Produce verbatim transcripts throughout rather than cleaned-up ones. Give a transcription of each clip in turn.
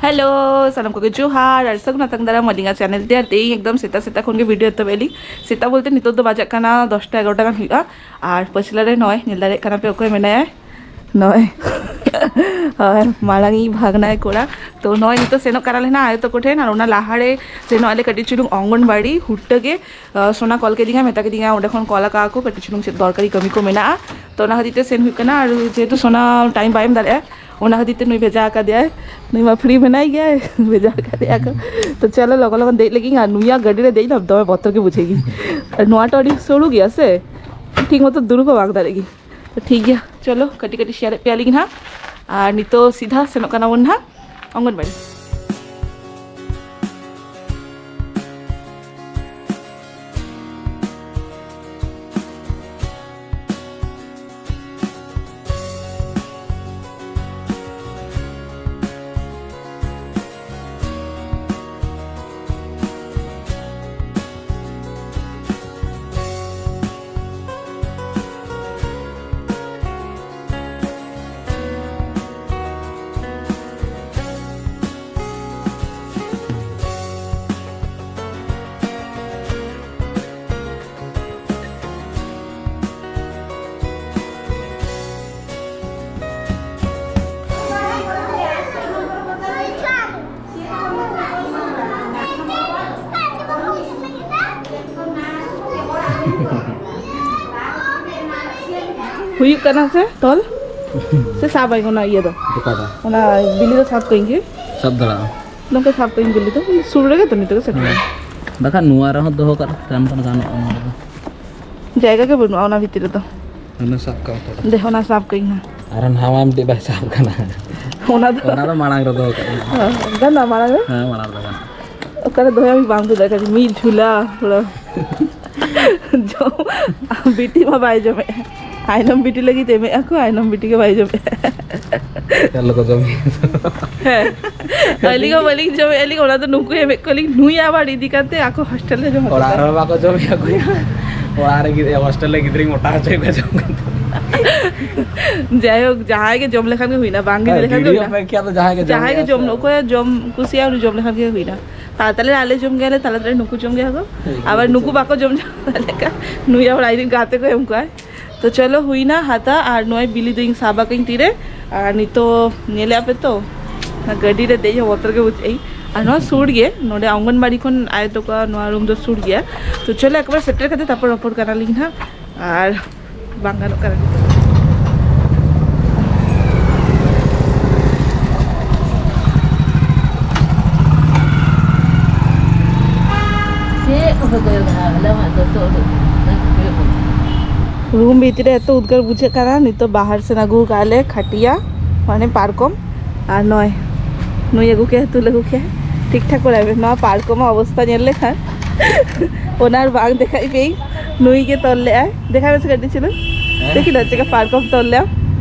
Hello, ᱥᱟᱱᱟᱢ ᱠᱚᱜᱮ ᱡᱚᱦᱟᱨ ᱟᱨ ᱥᱟᱹᱜᱩᱱ ᱟᱛᱟᱝ ᱫᱟᱨᱟᱢ ᱟᱹᱞᱤᱧᱟᱜ ᱪᱮᱱᱮᱞ ᱛᱮ᱾ ᱟᱨ ᱛᱮᱦᱮᱧ ᱮᱠᱫᱚᱢ ᱥᱮᱛᱟᱜ ᱥᱮᱛᱟᱜ ᱠᱷᱚᱱ ᱜᱮ ᱵᱷᱤᱰᱤᱭᱳ ᱮᱛᱚᱦᱚᱵ ᱮᱫ ᱞᱤᱧ᱾ ᱥᱮᱛᱟᱜ ᱵᱚᱞᱛᱮ ᱱᱤᱛᱚᱜ ᱫᱚ ᱵᱟᱡᱟᱜ ᱠᱟᱱᱟ ᱫᱚᱥᱴᱟ ᱮᱜᱟᱨᱚᱴᱟ ᱜᱟᱱ ᱦᱩᱭᱩᱜᱼᱟ᱾ ᱟᱨ ᱯᱟᱹᱪᱷᱞᱟᱹ ᱨᱮ ᱱᱚᱜᱼᱚᱭ ᱧᱮᱞ ᱫᱟᱲᱮᱭᱟᱜ ᱠᱟᱱᱟ ᱯᱮ ᱚᱠᱚᱭ ᱢᱮᱱᱟᱭᱟ, ᱱᱚᱜᱼᱚᱭ᱾ ᱟᱨ ᱢᱟᱲᱟᱝ ᱤᱧ ᱵᱷᱟᱜᱽᱱᱟᱭ ᱠᱚᱲᱟ᱾ ᱛᱚ ᱱᱚᱜᱼᱚᱭ ᱱᱤᱛᱚᱜ ᱥᱮᱱᱚᱜ ᱠᱟᱱᱟᱞᱮ ᱱᱟᱜ ᱟᱭᱳ ᱛᱟᱠᱚ ᱴᱷᱮᱱ, ᱟᱨ ᱚᱱᱟ ᱞᱟᱦᱟᱨᱮ ᱥᱮᱱᱚᱜ ᱟᱞᱮ ᱠᱟᱹᱴᱤᱡ ᱪᱩᱞᱩᱝ ᱚᱝᱜᱚᱱᱵᱟᱲᱤ ᱦᱩᱴᱟᱹ ᱜᱮ᱾ ᱟᱸ, ᱥᱳᱱᱟ ᱠᱚᱞ ᱠᱮᱫᱤᱧᱟ, ᱢᱮᱛᱟ ᱠᱮᱫᱤᱧᱟ ᱚᱸᱰᱮ ᱠᱷᱚᱱ ᱠᱚᱞ ᱟᱠᱟᱫ ᱠᱚ, ᱠᱟᱹᱴᱤᱡ ᱪᱩᱞᱩᱝ ᱪᱮᱫ ᱫᱚᱨᱠᱟᱨᱤ ᱠᱟᱹᱢᱤ ᱠᱚ ᱢᱮᱱᱟᱜᱼᱟ᱾ ᱛᱚ ᱚᱱᱟ ᱠᱷᱟᱹᱛᱤᱨ ᱛᱮ ᱥᱮᱱ ᱦᱩᱭᱩᱜ ᱠᱟᱱᱟ᱾ ᱟᱨ ᱡᱮᱦᱮᱛᱩ ᱥᱳᱱᱟ ᱴᱟᱭᱤᱢ ᱵᱟᱭ ᱮᱢ ᱫᱟᱲᱮᱭᱟᱜᱼᱟ, ᱚᱱᱟ ᱠᱷᱟᱹᱛᱤᱨ ᱛᱮ ᱱᱩᱭ ᱵᱷᱮᱡᱟ ᱟᱠᱟᱫᱮᱭᱟᱭ᱾ ᱱᱩᱭ ᱢᱟ ᱯᱷᱨᱤ ᱢᱮᱱᱟᱭ ᱜᱮᱭᱟᱭ᱾ ᱵᱷᱮᱡᱟ ᱟᱠᱟᱫᱮᱭᱟ ᱠᱚ᱾ ᱛᱚ ᱪᱚᱞᱚ ᱞᱚᱜᱚᱱ ᱞᱚᱜᱚᱱ ᱫᱮᱡ ᱞᱟᱹᱜᱤᱫ᱾ ᱟᱨ ᱱᱩᱭᱟᱜ ᱜᱟᱹᱰᱤ ᱨᱮ ᱫᱮᱡ ᱫᱚ ᱫᱚᱢᱮ ᱵᱚᱛᱚᱨ ᱜᱮ ᱵᱩᱡᱷᱟᱹᱜ ᱜᱮ᱾ ᱟᱨ ᱱᱚᱣᱟ ᱴᱟᱜ ᱟᱹᱰᱤ ᱥᱚᱨᱩ ᱜᱮᱭᱟ ᱥᱮ, ᱴᱷᱤᱠ ᱢᱚᱛᱚ ᱫᱩᱲᱩᱵ ᱦᱚᱸ ᱵᱟᱝ ᱫᱟᱲᱮᱜ ᱜᱮ᱾ ᱛᱚ ᱴᱷᱤᱠ ᱜᱮᱭᱟ, ᱪᱚᱞᱚ ᱠᱟᱹᱴᱤᱡ ᱠᱟᱹᱴᱤᱡ ᱥᱮᱭᱟᱨᱮᱫ ᱯᱮᱭᱟᱞᱤᱧ ᱱᱟᱦᱟᱜ᱾ ᱟᱨ ᱱᱤᱛᱚᱜ ᱥᱤᱫᱷᱟ ᱥᱮᱱᱚᱜ ᱠᱟᱱᱟ ᱵᱚᱱ ᱱᱟᱦᱟᱜ ᱚᱝᱜᱚᱱᱵᱟᱲᱤ᱾ ᱦᱩᱭᱩᱜ ᱠᱟᱱᱟ ᱥᱮ ᱛᱚᱞ? ᱥᱮ ᱥᱟᱵ ᱟᱹᱧ ᱚᱱᱟ ᱤᱭᱟᱹ ᱫᱚ? ᱚᱠᱟᱴᱟᱜ? ᱚᱱᱟ ᱵᱤᱞᱤ ᱫᱚ ᱥᱟᱵ ᱠᱟᱹᱧ ᱜᱮ᱾ ᱥᱟᱵ ᱫᱟᱲᱮᱭᱟᱜᱼᱟ᱾ ᱱᱚᱝᱠᱟ ᱥᱟᱵ ᱠᱟᱹᱧ ᱵᱤᱞᱤ ᱫᱚ, ᱥᱩᱨ ᱨᱮᱜᱮ ᱛᱚ ᱱᱤᱛᱚᱜ ᱜᱮ ᱥᱮᱴᱮᱨ᱾ ᱵᱟᱠᱷᱟᱱ ᱱᱚᱣᱟ ᱨᱮᱦᱚᱸ ᱫᱚᱦᱚ ᱠᱟᱜ ᱠᱷᱟᱱ ᱜᱟᱱᱚᱜᱼᱟ ᱱᱚᱣᱟ ᱨᱮᱫᱚ᱾ ᱡᱟᱭᱜᱟ ᱜᱮ ᱵᱟᱹᱱᱩᱜᱼᱟ ᱚᱱᱟ ᱵᱷᱤᱛᱤᱨ ᱨᱮᱫᱚ᱾ ᱚᱱᱟ ᱥᱟᱵ ᱠᱟᱜ ᱯᱮ᱾ ᱫᱮ, ᱚᱱᱟ ᱥᱟᱵ ᱠᱟᱹᱧ ᱢᱮ᱾ ᱟᱨ ᱱᱟᱣᱟ ᱢᱤᱫᱴᱤᱡ ᱵᱟᱭ ᱥᱟᱵ ᱠᱟᱱᱟ᱾ ᱚᱱᱟ ᱫᱚ ᱚᱱᱟ ᱫᱚ ᱢᱟᱲᱟᱝ ᱨᱮ ᱫᱚᱦᱚ ᱠᱟᱜ ᱢᱮ᱾ ᱦᱮᱸ, ᱜᱟᱱᱚᱜᱼᱟ ᱢᱟᱲᱟᱝ ᱨᱮ? ᱦᱮᱸ, ᱢᱟᱲᱟᱝ ᱨᱮ ᱜᱟᱱᱚᱜᱼᱟ᱾ ᱚᱠᱟᱨᱮ ᱫᱚᱦᱚᱭᱟ ᱵᱟᱝ ᱵᱩᱡᱷᱟᱹᱜ ᱠᱟᱱᱟ, ᱢᱤᱫ ᱡᱷᱩᱞᱟ ᱯᱩᱨᱟᱹ᱾ ᱡᱚᱢ, ᱵᱤᱴᱤ ᱢᱟ ᱵᱟᱭ ᱡᱚᱢᱮᱫ᱾ ᱟᱭᱱᱚᱢ ᱵᱤᱴᱤ ᱞᱟᱹᱜᱤᱫ ᱮᱢᱮᱫ ᱟᱠᱚ, ᱟᱭᱱᱚᱢ ᱵᱤᱴᱤ ᱜᱮ ᱵᱟᱭ ᱡᱚᱢᱮᱫ᱾ ᱪᱟᱞ ᱠᱚ ᱡᱚᱢ᱾ ᱦᱮᱸ, ᱟᱹᱞᱤᱧ ᱦᱚᱸ ᱵᱟᱹᱞᱤᱧ ᱡᱚᱢᱮᱫ, ᱟᱹᱞᱤᱧ ᱚᱱᱟ ᱫᱚ ᱱᱩᱠᱩ ᱮᱢᱮᱫ ᱠᱚᱣᱟᱞᱤᱧ, ᱱᱩᱭ ᱟᱵᱟᱨ ᱤᱫᱤ ᱠᱟᱛᱮ ᱟᱠᱚ ᱦᱳᱥᱴᱮᱞ ᱨᱮ ᱡᱚᱢ ᱦᱚᱴᱚ ᱚᱲᱟᱜ ᱠᱟᱜᱼᱟ᱾ ᱨᱮᱦᱚᱸ ᱵᱟᱠᱚ ᱡᱚᱢᱮᱫ ᱟᱠᱚᱭᱟ᱾ ᱚᱲᱟᱜ ᱨᱮ ᱜᱤᱫᱽᱨᱟᱹ, ᱦᱳᱥᱴᱮᱞ ᱨᱮ ᱜᱤᱫᱽᱨᱟᱹᱧ ᱢᱚᱴᱟ ᱦᱚᱪᱚᱭᱮᱫ ᱠᱚᱣᱟ ᱡᱚᱢ ᱠᱟᱛᱮ᱾ ᱡᱟᱭᱦᱳᱠ, ᱡᱟᱦᱟᱸᱭ ᱜᱮ ᱡᱚᱢ ᱞᱮᱠᱷᱟᱱ ᱜᱮ ᱦᱩᱭᱱᱟ, ᱵᱟᱝ ᱜᱤᱰᱤ ᱦᱮᱸ, ᱞᱮᱠᱷᱟᱱ ᱜᱮ ᱜᱤᱰᱤ ᱦᱩᱭᱱᱟ᱾ ᱚᱯᱮᱠᱷᱟ ᱫᱚ ᱡᱟᱦᱟᱸᱭ ᱜᱮ ᱡᱚᱢ ᱡᱟᱦᱟᱸᱭ ᱜᱮ ᱜᱮᱭᱟ ᱡᱚᱢ, ᱥᱮ? ᱚᱠᱚᱭ ᱡᱚᱢ ᱠᱩᱥᱤᱭᱟᱜᱼᱟ, ᱩᱱᱤ ᱡᱚᱢ ᱞᱮᱠᱷᱟᱱ ᱜᱮ ᱦᱩᱭᱱᱟ᱾ ᱛᱟᱲᱟᱛᱟᱲᱤ ᱟᱞᱮ ᱡᱚᱢ ᱜᱮᱭᱟᱞᱮ, ᱛᱟᱲᱟᱛᱟᱲᱤ ᱱᱩᱠᱩ ᱡᱚᱢ ᱜᱮᱭᱟ ᱠᱚ᱾ ᱦᱮᱸ, ᱟᱵᱟᱨ ᱱᱩᱠᱩ ᱱᱩᱠᱩ ᱡᱚᱢ ᱵᱟᱠᱚ ᱡᱚᱢ ᱧᱟᱢ ᱞᱮᱠᱟ, ᱱᱩᱭ ᱟᱵᱟᱨ ᱟᱡ ᱨᱮᱱ ᱜᱟᱛᱮ ᱠᱚ ᱮᱢ ᱠᱚᱣᱟᱭ᱾ ᱛᱚ ᱪᱚᱞᱚ, ᱦᱩᱭᱱᱟ ᱦᱟᱛᱟ, ᱟᱨ ᱱᱚᱜᱼᱚᱭ ᱵᱤᱞᱤ ᱫᱚᱧ ᱥᱟᱵ ᱟᱠᱟᱧ ᱛᱤᱨᱮ᱾ ᱟᱨ ᱱᱤᱛᱚᱜ ᱧᱮᱞᱮᱫᱼᱟ ᱯᱮ ᱛᱚ, ᱚᱱᱟ ᱜᱟᱹᱰᱤ ᱨᱮ ᱫᱮᱡ ᱦᱚᱸ ᱵᱚᱛᱚᱨ ᱜᱮ ᱵᱩᱡᱷᱟᱹᱜ ᱟᱹᱧ᱾ ᱟᱨ ᱱᱚᱣᱟ ᱥᱩᱨ ᱜᱮ, ᱱᱚᱰᱮ ᱚᱝᱜᱚᱱᱵᱟᱲᱤ ᱠᱷᱚᱱ ᱟᱭᱳ ᱛᱟᱠᱚ ᱱᱚᱣᱟ ᱨᱩᱢ ᱫᱚ ᱥᱩᱨ ᱜᱮᱭᱟ᱾ ᱛᱚ ᱪᱚᱞᱚ, ᱮᱠᱵᱟᱨ ᱥᱮᱴᱮᱨ ᱠᱟᱛᱮ ᱛᱟᱨᱯᱚᱨ ᱨᱚᱯᱚᱲ ᱠᱟᱱᱟᱞᱤᱧ ᱦᱟᱸᱜ᱾ ᱟᱨ ᱵᱟᱝ ᱜᱟᱱᱚᱜ ᱠᱟᱱᱟ᱾ ᱪᱮᱫ ᱠᱚᱯᱮ ᱠᱚᱭᱚᱜ ᱠᱟᱱᱟ? ᱦᱚᱞᱟ ᱢᱟ ᱫᱚᱛᱚ ᱩᱰᱩᱠ ᱠᱟᱱᱟ᱾ ᱨᱩᱢ ᱵᱷᱤᱛᱨᱤ ᱨᱮ ᱮᱛᱚ ᱩᱫᱽᱜᱟᱹᱨ ᱵᱩᱡᱷᱟᱹᱜ ᱠᱟᱱᱟ᱾ ᱱᱤᱛᱚᱜ ᱵᱟᱦᱟᱨ ᱥᱮᱱ ᱟᱹᱜᱩ ᱠᱟᱜᱼᱟ ᱞᱮ ᱠᱷᱟᱴᱤᱭᱟ, ᱢᱟᱱᱮ ᱯᱟᱨᱠᱚᱢ᱾ ᱟᱨ ᱱᱚᱜᱼᱚᱭ ᱱᱩᱭ ᱟᱹᱜᱩ ᱠᱮᱫ, ᱛᱩᱞ ᱟᱹᱜᱩ ᱠᱮᱫ᱾ ᱴᱷᱤᱠ ᱴᱷᱟᱠ ᱵᱟᱲᱟᱭ ᱢᱮ, ᱱᱚᱣᱟ ᱯᱟᱨᱠᱚᱢ ᱚᱵᱚᱥᱛᱟ ᱧᱮᱞ ᱞᱮᱠᱷᱟᱱ ᱚᱱᱟ ᱟᱨ ᱵᱟᱝ ᱫᱮᱠᱷᱟᱭ ᱯᱮ᱾ ᱱᱩᱭ ᱜᱮ ᱛᱚᱞ ᱞᱮᱜᱼᱟᱭ᱾ ᱫᱮᱠᱷᱟᱭ ᱢᱮᱥᱮ ᱠᱟᱹᱴᱤᱡ ᱪᱩᱞᱩᱝ᱾ ᱦᱮᱸ? ᱫᱮᱠᱷᱤ ᱫᱚ ᱪᱮᱫ ᱞᱮᱠᱟ ᱯᱟᱨᱠᱚᱢ ᱛᱚᱞ ᱞᱮᱜᱼᱟᱢ᱾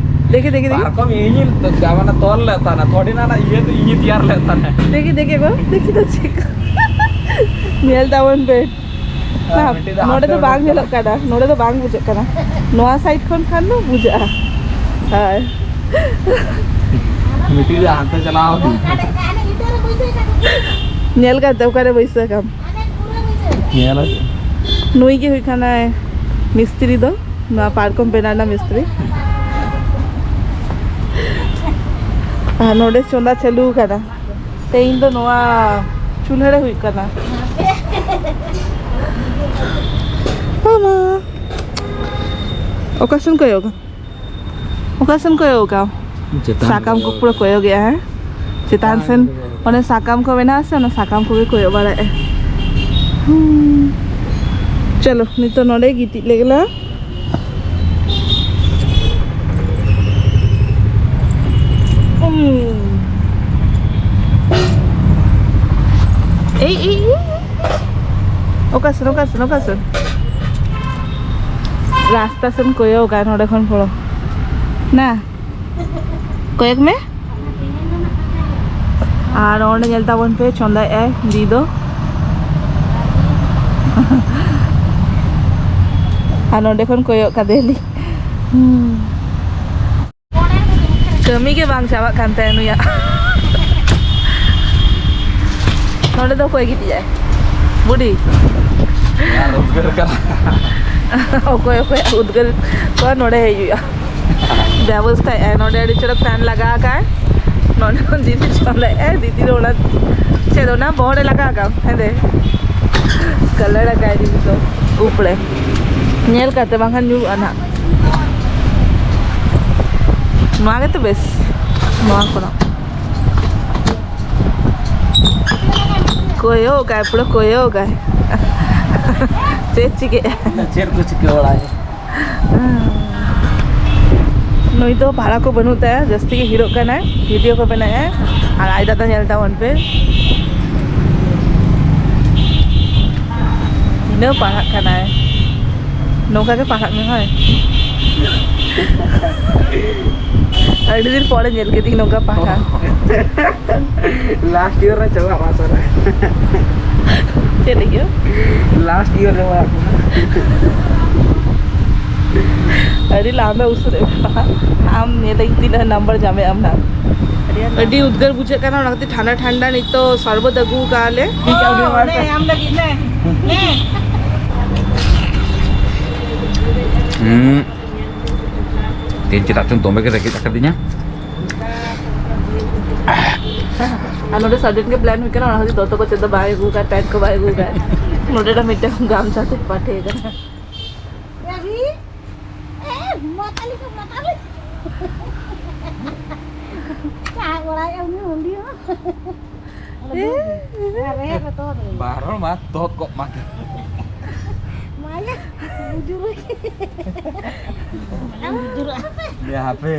ᱫᱮᱠᱷᱤ, ᱫᱮᱠᱷᱤ, ᱫᱮᱠᱷᱤ᱾ ᱯᱟᱨᱠᱚᱢ ᱤᱧᱤᱧ ᱛᱚ, ᱡᱟ ᱢᱟᱱᱮ ᱛᱚᱞ ᱞᱮᱫ ᱛᱟᱦᱮᱱᱟ, ᱛᱷᱚᱲᱤ ᱱᱟ ᱤᱭᱟᱹ ᱫᱚ ᱤᱧᱤᱧ ᱛᱮᱭᱟᱨ ᱞᱮᱫ ᱛᱟᱦᱮᱱᱟ᱾ ᱫᱮᱠᱷᱤ, ᱫᱮᱠᱷᱤ ᱜᱚ, ᱫᱮᱠᱷᱤ ᱫᱚ ᱪᱮᱫ ᱞᱮᱠᱟ᱾ ᱧᱮᱞ ᱛᱟᱵᱚᱱ ᱯᱮ᱾ ᱟᱨ ᱵᱟ, ᱢᱤᱫᱴᱤᱡ ᱫᱚ ᱱᱚᱰᱮ ᱦᱟᱱᱛᱮ ᱫᱚ ᱵᱟᱝ ᱩᱰᱩᱠ ᱧᱮᱞᱚᱜ ᱠᱟᱱᱟ᱾ ᱠᱟᱱᱟ, ᱱᱚᱰᱮ ᱫᱚ ᱵᱟᱝ ᱵᱩᱡᱷᱟᱹᱜ ᱠᱟᱱᱟ᱾ ᱱᱚᱣᱟ ᱥᱟᱭᱤᱰ ᱠᱷᱚᱱ ᱠᱷᱟᱱ ᱫᱚ ᱵᱩᱡᱷᱟᱹᱜᱼᱟ᱾ ᱦᱳᱭ᱾ ᱢᱤᱫᱴᱤᱡ ᱫᱚ ᱦᱟᱱᱛᱮ ᱪᱟᱞᱟᱣ ᱟᱠᱟᱱᱟ᱾ ᱧᱮᱞ ᱠᱟᱛᱮ ᱚᱠᱟᱨᱮ ᱵᱟᱹᱭᱥᱟᱹᱣ ᱠᱟᱢ? ᱧᱮᱞ ᱟᱠᱟᱫ᱾ ᱱᱩᱭ ᱜᱮ ᱦᱩᱭᱩᱜ ᱠᱟᱱᱟᱭ ᱢᱤᱥᱛᱨᱤ ᱫᱚ, ᱱᱚᱣᱟ ᱯᱟᱨᱠᱚᱢ ᱵᱮᱱᱟᱣ ᱨᱮᱱᱟᱜ ᱢᱤᱥᱛᱨᱤ᱾ ᱟᱨ ᱱᱚᱰᱮ ᱪᱚᱸᱫᱟ ᱪᱟᱹᱞᱩ ᱟᱠᱟᱱᱟ᱾ ᱛᱮᱦᱮᱧ ᱫᱚ ᱱᱚᱣᱟ ᱪᱩᱞᱦᱟᱹ ᱨᱮ ᱦᱩᱭᱩᱜ ᱠᱟᱱᱟ᱾ ᱢᱟᱢᱟ, ᱚᱠᱟ ᱥᱮᱱ ᱠᱚᱭᱚᱜ? ᱚᱠᱟ ᱥᱮᱱ ᱠᱚᱭᱚᱜ ᱟᱠᱟᱫ? ᱪᱮᱛᱟᱱ ᱥᱟᱠᱟᱢ ᱠᱚ ᱠᱚᱭᱚᱜ᱾ ᱯᱩᱨᱟᱹ ᱠᱚᱭᱚᱜᱮᱜᱼᱟ, ᱦᱮᱸ? ᱪᱮᱛᱟᱱ ᱵᱟᱝ ᱥᱮᱱ ᱠᱚᱭᱚᱜ᱾ ᱚᱱᱮ ᱥᱟᱠᱟᱢ ᱠᱚ ᱢᱮᱱᱟᱜᱼᱟ ᱥᱮ, ᱚᱱᱟ ᱥᱟᱠᱟᱢ ᱠᱚᱜᱮ ᱠᱚᱭᱚᱜ ᱵᱟᱲᱟᱭᱮᱜᱼᱟ᱾ ᱦᱩᱸ᱾ ᱪᱚᱞᱚ, ᱱᱤᱛᱚᱜ ᱱᱚᱰᱮ ᱜᱤᱛᱤᱡ ᱞᱮᱜᱮ ᱞᱟᱝ᱾ ᱦᱩᱸ᱾ ᱮᱭ, ᱮᱭ, ᱮᱭ, ᱮᱭ᱾ ᱚᱠᱟ ᱥᱮᱱ, ᱚᱠᱟ ᱥᱮᱱ, ᱚᱠᱟ ᱥᱮᱱ? ᱨᱟᱥᱛᱟ ᱥᱮᱱ ᱠᱚᱭᱚᱜᱟ ᱱᱚᱰᱮ ᱠᱷᱚᱱ ᱯᱩᱨᱟᱹ᱾ ᱱᱟ, ᱠᱚᱭᱚᱜ ᱢᱮ᱾ ᱟᱨ ᱚᱸᱰᱮ ᱧᱮᱞ ᱛᱟᱵᱚᱱ ᱯᱮ, ᱪᱚᱸᱫᱟᱭᱮᱜᱼᱟᱭ ᱫᱤ ᱫᱚ᱾ ᱟᱨ ᱱᱚᱸᱰᱮ ᱠᱷᱚᱱ ᱠᱚᱭᱚᱜ ᱠᱟᱫᱮᱭᱟᱞᱤᱧ᱾ ᱠᱟᱹᱢᱤ ᱜᱮ ᱵᱟᱝ ᱪᱟᱵᱟᱜ ᱠᱟᱱ ᱛᱟᱭᱟ ᱱᱩᱭᱟᱜ᱾ ᱱᱚᱸᱰᱮ ᱫᱚ ᱚᱠᱚᱭ ᱜᱤᱛᱤᱡᱟᱭ? ᱵᱩᱰᱤ? ᱟᱨ ᱩᱫᱽᱜᱟᱹᱨ ᱠᱟᱱᱟ᱾ ᱚᱠᱚᱭ ᱚᱠᱚᱭᱟᱜ ᱩᱫᱽᱜᱟᱹᱨ ᱠᱚ ᱱᱚᱸᱰᱮ ᱦᱮᱡ ᱦᱩᱭᱩᱜᱼᱟ᱾ ᱵᱮᱵᱚᱥᱛᱷᱟᱭᱮᱫᱼᱟᱭ ᱱᱚᱸᱰᱮ ᱟᱹᱰᱤ ᱪᱚᱨᱚᱠ fan ᱞᱟᱜᱟᱣ ᱟᱠᱟᱫᱼᱟᱭ᱾ ᱱᱚᱸᱰᱮ ᱠᱷᱚᱱ ᱫᱤᱫᱤ ᱪᱚᱸᱫᱟᱭᱮᱫᱼᱟᱭ, ᱫᱤᱫᱤ ᱫᱚ ᱚᱱᱟ ᱪᱮᱫ ᱚᱱᱟ ᱵᱚᱦᱚᱜ ᱨᱮ ᱞᱟᱜᱟᱣ ᱟᱠᱟᱫ ᱦᱮᱸᱫᱮ colour ᱟᱠᱟᱫᱼᱟᱭ ᱫᱤᱫᱤ ᱫᱚ ᱩᱵ ᱨᱮ᱾ ᱧᱮᱞ ᱠᱟᱛᱮ ᱵᱟᱝᱠᱷᱟᱱ ᱧᱩᱨᱩᱜᱼᱟ ᱱᱟᱦᱟᱜ᱾ ᱱᱚᱣᱟ ᱜᱮᱛᱚ ᱵᱮᱥ, ᱱᱚᱣᱟ ᱠᱷᱚᱱᱟᱜ᱾ ᱠᱚᱭᱚᱜᱟᱭ, ᱯᱩᱨᱟᱹ ᱠᱚᱭᱚᱜᱟᱭ᱾ ᱪᱮᱫ ᱪᱤᱠᱟᱹᱜᱼᱟ? ᱪᱮᱫ ᱠᱚ ᱪᱤᱠᱟᱹ ᱵᱟᱲᱟᱭᱟ? ᱱᱩᱭ ᱫᱚ ᱵᱷᱟᱲᱟ ᱠᱚ ᱵᱟᱹᱱᱩᱜ ᱛᱟᱭᱟ, ᱡᱟᱹᱥᱛᱤ ᱜᱮ ᱦᱤᱨᱳᱜ ᱠᱟᱱᱟᱭ, video ᱠᱚ ᱵᱮᱱᱟᱣᱮᱫᱼᱟᱭ᱾ ᱟᱨ ᱟᱡ ᱫᱟᱫᱟ ᱧᱮᱞ ᱛᱟᱵᱚᱱ ᱯᱮ, ᱛᱤᱱᱟᱹᱜ ᱯᱟᱲᱦᱟᱜ ᱠᱟᱱᱟᱭ᱾ ᱱᱚᱝᱠᱟ ᱜᱮ ᱯᱟᱲᱦᱟᱜ ᱢᱮ ᱦᱳᱭ᱾ ᱟᱹᱰᱤ ᱫᱤᱱ ᱯᱚᱨᱮ ᱧᱮᱞ ᱠᱮᱫᱤᱧ ᱱᱚᱝᱠᱟ ᱯᱟᱲᱦᱟᱜ᱾ Last year ᱨᱮ ᱪᱟᱵᱟᱜ ᱢᱟ ᱥᱟᱨᱟ᱾ ᱪᱮᱫ ᱞᱟᱹᱜᱤᱫ? Last year ᱨᱮ ᱚᱲᱟᱜ ᱠᱷᱚᱱᱟᱜ᱾ ᱟᱹᱰᱤ ᱞᱟᱦᱟ ᱢᱮ ᱩᱥᱩᱞ ᱮ ᱵᱟᱵᱟ᱾ ᱟᱢ ᱧᱮᱞ ᱞᱟᱹᱜᱤᱫ ᱛᱤᱱᱟᱹᱜ number ᱧᱟᱢᱮᱫ ᱟᱢ ᱱᱟᱜ᱾ ᱟᱹᱰᱤ ᱩᱫᱽᱜᱟᱹᱨ ᱵᱩᱡᱷᱟᱹᱜ ᱠᱟᱱᱟ, ᱚᱱᱟ ᱠᱷᱟᱹᱛᱤᱨ ᱴᱷᱟᱱᱰᱟ ᱴᱷᱟᱱᱰᱟ ᱱᱤᱛᱚᱜ ᱥᱚᱨᱵᱚᱛ ᱟᱹᱜᱩ ᱟᱠᱟᱫ ᱞᱮ᱾ ᱚ, ᱚᱸᱰᱮ ᱟᱢ ᱞᱟᱹᱜᱤᱫ ᱱᱮ᱾ ᱱᱮ᱾ ᱦᱩᱸ᱾ ᱛᱮᱦᱮᱧ ᱪᱮᱫᱟᱜ ᱪᱚᱝ ᱫᱚᱢᱮ ᱜᱮ ᱨᱮᱸᱜᱮᱡ ᱟᱠᱟᱫᱤᱧᱟ᱾ ᱟᱨ ᱱᱚᱰᱮ sudden ᱜᱮ plan ᱦᱩᱭ ᱠᱟᱱᱟ, ᱚᱱᱟ ᱠᱷᱟᱹᱛᱤᱨ ᱫᱚᱛᱚ ᱠᱚ ᱪᱮᱫ ᱫᱚ ᱵᱟᱭ ᱟᱹᱜᱩ ᱟᱠᱟᱫ, pant ᱠᱚ ᱵᱟᱭ ᱟᱹᱜᱩ ᱟᱠᱟᱫ᱾ ᱱᱚᱰᱮ ᱫᱚ ᱢᱤᱫᱴᱟᱝ ᱜᱟᱢᱪᱷᱟ ᱛᱮ ᱯᱟᱴᱷᱮ ᱟᱠᱟᱱᱟ᱾ ᱨᱟᱵᱤ, ᱮ, ᱢᱟᱛᱟᱞᱤ ᱠᱚ ᱢᱟᱛᱟᱞᱤ᱾ ᱪᱟ ᱵᱟᱲᱟᱭᱮᱫᱼᱟ ᱩᱱᱤ ᱦᱚᱸ, ᱩᱱᱤ ᱦᱚᱸ᱾ ᱟᱨ ᱨᱮ, ᱨᱮ, ᱛᱚ, ᱨᱮ᱾ ᱵᱟᱨ ᱦᱚᱲ ᱢᱟ ᱛᱚᱫ ᱠᱚᱜ ᱢᱟ᱾ ᱢᱟᱭᱟ, ᱵᱩᱡᱩᱨ᱾ ᱵᱩᱡᱩᱨ᱾ ᱫᱮ ᱦᱟᱯᱮ᱾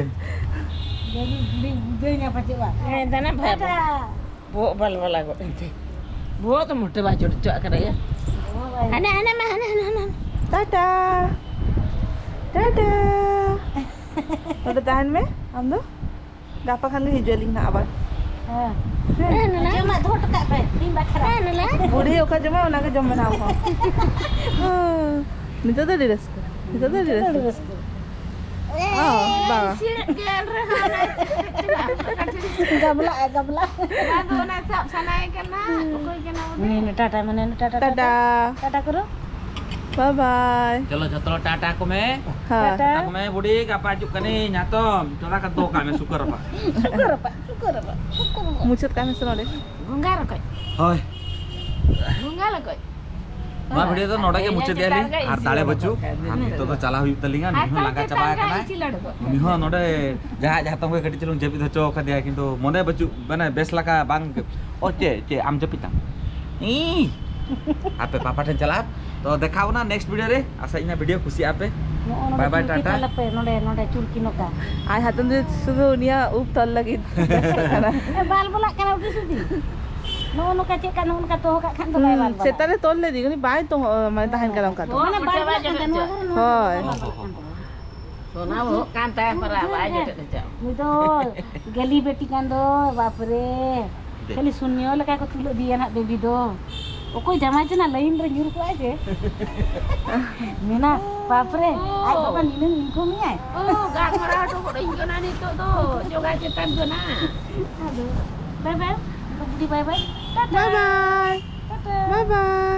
ᱡᱟᱹᱱᱤᱡ ᱵᱩᱰᱷᱤ ᱵᱩᱡᱷᱟᱹᱣ ᱧᱟ ᱯᱟᱪᱮᱫ ᱵᱟ᱾ ᱦᱮᱸ, ᱫᱟᱱᱟ ᱵᱷᱟᱭ᱾ ᱴᱟᱴᱟ᱾ ᱵᱚᱦᱚᱜ ᱵᱟᱞ ᱵᱟᱞᱟ ᱜᱚᱫ ᱮᱱᱛᱮ᱾ ᱵᱚᱦᱚᱜ ᱫᱚ ᱢᱚᱴᱮ ᱵᱟᱭ ᱪᱚᱴ ᱦᱚᱪᱚᱣᱟᱜ ᱠᱟᱱᱟ ᱭᱟ᱾ ᱦᱟᱱᱮ, ᱦᱟᱱᱮ ᱢᱟ, ᱦᱟᱱᱮ, ᱦᱟᱱᱮ, ᱦᱟᱱᱮ᱾ ᱴᱟᱴᱟ᱾ ᱴᱟᱴᱟ᱾ ᱱᱚᱰᱮ ᱛᱟᱦᱮᱱ ᱢᱮ, ᱟᱢ ᱫᱚ᱾ ᱜᱟᱯᱟ ᱠᱷᱟᱱ ᱜᱮ ᱦᱤᱡᱩᱜ ᱟᱹᱞᱤᱧ ᱱᱟᱦᱟᱜ ᱟᱵᱟᱨ᱾ ᱦᱮᱸ᱾ ᱦᱮᱸ, ᱱᱟᱱᱟ᱾ ᱡᱚᱢᱟᱜ ᱫᱚᱦᱚ ᱦᱚᱴᱚ ᱠᱟᱜ ᱯᱮ, ᱤᱧ ᱵᱟᱠᱷᱨᱟ᱾ ᱦᱮᱸ, ᱱᱟᱱᱟ᱾ ᱵᱩᱰᱷᱤ ᱚᱠᱟ ᱡᱚᱢᱟ, ᱚᱱᱟ ᱜᱮ ᱡᱚᱢ ᱢᱮ ᱱᱟᱦᱟᱜ ᱟᱵᱚ ᱦᱚᱸ᱾ ᱦᱮᱸ᱾ ᱱᱤᱛᱚᱜ ᱫᱚ ᱟᱹᱰᱤ ᱨᱟᱹᱥᱠᱟᱹ᱾ ᱱᱤᱛᱚᱜ ᱫᱚ ᱟᱹᱰᱤ ᱨᱟᱹᱥᱠᱟᱹ᱾ ᱚ, ᱵᱟᱝ᱾ ᱥᱤᱲᱟᱹᱜ ᱜᱮ ᱟᱨ ᱨᱮᱦᱚᱸ ᱚᱱᱟ ᱪᱮᱫ ᱪᱮᱫ ᱜᱟᱵᱞᱟ, ᱜᱟᱵᱞᱟ᱾ ᱚᱱᱟ ᱫᱚ ᱚᱱᱟ ᱥᱟᱵ ᱥᱟᱱᱟᱭᱮ ᱠᱟᱱᱟ᱾ ᱚᱠᱚᱭ ᱠᱟᱱᱟ ᱵᱚᱞᱮ? ᱱᱤᱭᱟᱹ ᱴᱟᱴᱟ, ᱢᱟᱱᱮ ᱴᱟᱴᱟ, ᱴᱟᱴᱟ᱾ ᱴᱟᱴᱟ᱾ ᱴᱟᱴᱟ ᱠᱚᱨᱚ᱾ ᱵᱟᱭ ᱵᱟᱭ᱾ ᱪᱚᱞᱚ ᱡᱷᱚᱛᱚ ᱦᱚᱲ ᱴᱟᱴᱟ ᱠᱚ ᱢᱮ᱾ ᱦᱮᱸ᱾ ᱴᱟᱴᱟ᱾ ᱴᱟᱴᱟ ᱠᱚ ᱢᱮ ᱵᱩᱰᱤ, ᱜᱟᱯᱟ ᱦᱤᱡᱩᱜ ᱠᱟᱹᱱᱟᱹᱧ ᱦᱟᱛᱚᱢ᱾ ᱪᱚᱞᱟ ᱠᱟ ᱫᱚ ᱠᱟᱜ ᱢᱮ ᱥᱩᱠᱟᱹᱨ ᱨᱟᱯᱟᱜ᱾ ᱥᱩᱠᱟᱹᱨ ᱨᱟᱯᱟᱜ, ᱥᱩᱠᱟᱹᱨ ᱨᱟᱯᱟᱜ, ᱥᱩᱠᱟᱹᱨ ᱨᱟᱯᱟᱜ᱾ ᱢᱩᱪᱟᱹᱫ ᱠᱟᱜ ᱢᱮ ᱥᱮ ᱱᱚᱰᱮ᱾ ᱜᱚᱸᱜᱟ ᱨᱚᱠᱚᱡ᱾ ᱦᱳᱭ᱾ ᱜᱚᱸᱜᱟ ᱨᱚᱠᱚᱡ᱾ ᱱᱚᱣᱟ ᱵᱷᱤᱰᱤᱭᱳ ᱫᱚ ᱱᱚᱰᱮ ᱜᱮ ᱢᱩᱪᱟᱹᱫ ᱮᱫᱟ ᱞᱤᱧ᱾ ᱟᱨ ᱫᱟᱲᱮ ᱵᱟᱹᱪᱩᱜ᱾ ᱟᱨ ᱱᱤᱛᱚᱜ ᱫᱚ ᱪᱟᱞᱟᱣ ᱦᱩᱭᱩᱜ ᱛᱟᱹᱞᱤᱧᱟ᱾ ᱱᱩᱭ ᱦᱚᱸ ᱞᱟᱸᱜᱟ ᱪᱟᱵᱟ ᱟᱠᱟᱱᱟᱭ᱾ ᱩᱱᱤ ᱦᱚᱸ ᱱᱚᱰᱮ ᱡᱟᱦᱟᱸ ᱡᱟᱦᱟᱸ ᱛᱟᱢ ᱜᱮ ᱠᱟᱹᱴᱤᱡ ᱪᱩᱞᱩᱝ ᱡᱟᱹᱯᱤᱫ ᱦᱚᱪᱚ ᱠᱟᱫᱮᱭᱟ, ᱠᱤᱱᱛᱩ ᱢᱚᱱᱮ ᱵᱟᱹᱪᱩᱜ, ᱢᱟᱱᱮ ᱵᱮᱥ ᱞᱮᱠᱟ ᱵᱟᱝ᱾ ᱚ, ᱪᱮᱫ, ᱪᱮᱫ, ᱟᱢ ᱡᱟᱹᱯᱤᱫ ᱛᱟᱢ? ᱤ᱾ ᱟᱯᱮ ᱯᱟᱯᱟ ᱴᱷᱮᱱ ᱪᱟᱞᱟᱜ᱾ ᱛᱚ ᱫᱮᱠᱷᱟᱣ ᱵᱚᱱᱟ next video ᱨᱮ᱾ ᱟᱥᱟᱭ ᱤᱧ video ᱠᱩᱥᱤᱭᱟᱜ ᱯᱮ᱾ ᱱᱚᱜᱼᱚ ᱱᱚᱰᱮ bye bye, ᱪᱩᱨᱠᱤ ᱴᱟᱴᱟ᱾ ᱛᱟᱞᱮ ᱯᱮ, ᱱᱚᱰᱮ, ᱱᱚᱰᱮ ᱪᱩᱨᱠᱤ ᱱᱚᱝᱠᱟ᱾ ᱟᱡ ᱦᱟᱛᱚᱢ ᱫᱚ ᱥᱩᱫᱷᱩ ᱩᱱᱤᱭᱟᱜ ᱩᱵ ᱛᱚᱞ ᱞᱟᱹᱜᱤᱫ ᱵᱮᱥᱚᱜ ᱠᱟᱱᱟ᱾ ᱦᱮᱸ, ᱵᱟᱞ ᱵᱟᱞᱟᱜ ᱠᱟᱱᱟ ᱩᱰᱤ ᱥᱩᱫᱷᱤ᱾ ᱱᱚᱜᱼᱚ ᱱᱚᱝᱠᱟ ᱪᱮᱫ ᱠᱟ, ᱱᱚᱜᱼᱚ ᱱᱚᱝᱠᱟ ᱫᱚᱦᱚ ᱠᱟᱜ ᱠᱷᱟᱱ ᱫᱚ ᱵᱟᱭ ᱦᱩᱸ, ᱵᱟᱞ ᱵᱟᱞᱟᱜᱼᱟ᱾ ᱪᱮᱛᱟᱱ ᱨᱮ ᱛᱚᱞ ᱞᱮᱫᱮ, ᱩᱱᱤ ᱵᱟᱭ ᱛᱚ-, ᱢᱟᱱᱮ ᱛᱟᱦᱮᱱ ᱠᱟᱱᱟ ᱚᱱᱠᱟ ᱫᱚ᱾ ᱢᱟᱱᱮ ᱵᱟᱭ ᱵᱟᱞᱟᱜ ᱠᱟᱱ ᱛᱟᱦᱮᱸ, ᱱᱚᱣᱟ ᱫᱷᱟᱨᱮ, ᱱᱚᱣᱟ ᱦᱳᱭ᱾ ᱫᱷᱟᱨᱮ ᱵᱟᱭ ᱵᱟᱞᱟᱜ ᱠᱟᱱ ᱛᱟᱦᱮᱸ᱾ ᱥᱚᱱᱟ ᱵᱚᱦᱚᱜ ᱠᱟᱱ ᱛᱟᱭᱟ ᱯᱟᱨᱟ, ᱵᱟᱭ ᱡᱚᱴᱮᱫ ᱦᱚᱪᱚ᱾ ᱱᱩᱭ ᱫᱚ ᱜᱟᱹᱞᱤ ᱵᱮᱴᱤ ᱠᱟᱱ ᱫᱚ, ᱵᱟᱯᱨᱮ᱾ ᱫᱮ᱾ ᱠᱷᱟᱹᱞᱤ ᱥᱩᱱᱭᱚ ᱞᱮᱠᱟ ᱠᱚ ᱛᱩᱞᱟᱹᱜ ᱤᱫᱤᱭᱟ ᱱᱟᱦᱟᱜ ᱵᱮᱵᱤ ᱫᱚ᱾ ᱚᱠᱚᱭ ᱡᱟᱢᱟᱭ ᱪᱚ ᱱᱟᱜ line ᱨᱮ ᱧᱩᱨ ᱠᱚᱜᱼᱟᱭ ᱡᱮ᱾ ᱢᱮᱱᱟ, ᱵᱟᱯᱨᱮ, ᱟᱡ ᱵᱟᱵᱟ ᱱᱤᱱᱟᱹᱝ income ᱮᱭᱟᱭ᱾ ᱚ, ᱜᱟᱞᱢᱟᱨᱟᱣ ᱦᱚᱴᱚ ᱠᱚ ᱤᱧ ᱠᱟᱱᱟ ᱱᱤᱛᱚᱜ ᱫᱚ, ᱡᱚᱜᱟ ᱪᱮᱛᱟᱱ ᱠᱷᱚᱱᱟᱜ᱾ ᱟᱫᱚ, bye bye, ᱵᱩᱰᱤ bye bye, Tata. Bye bye. Tata. Bye bye.